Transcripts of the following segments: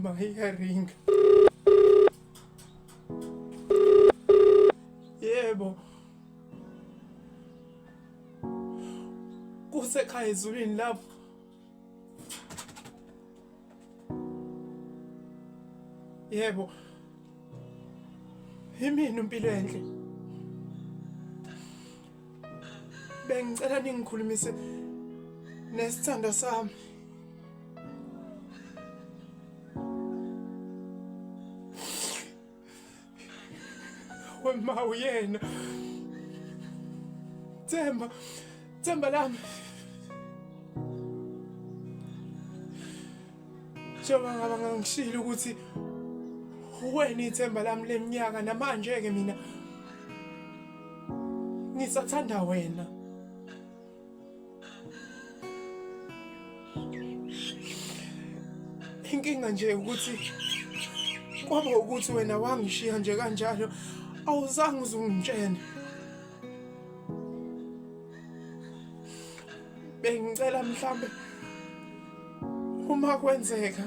Wema iyaringa. Yebo. Kusekhaya ezulwini lapho. Yebo. Yimina impilo enhle. Bengicela ningikhulumise nesithandwa sami. Wema uyena. Themba, themba lami. Njengoba ngaba ngangishilo ukuthi wena ithemba lami leminyaka namanje ke mina ngisathanda wena. Inkinga nje ukuthi kwaba ukuthi wena wangishiya nje kanjalo awuzange uzungitshene. Bengicela mhlambe uma kwenzeka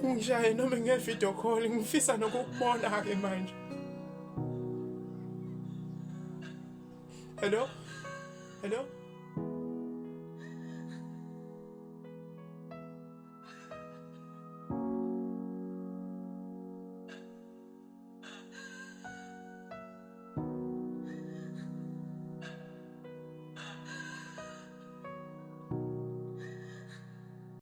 ungishaye noma nge-video call ngifisa nokukubona-ke manje. Hello? Hello?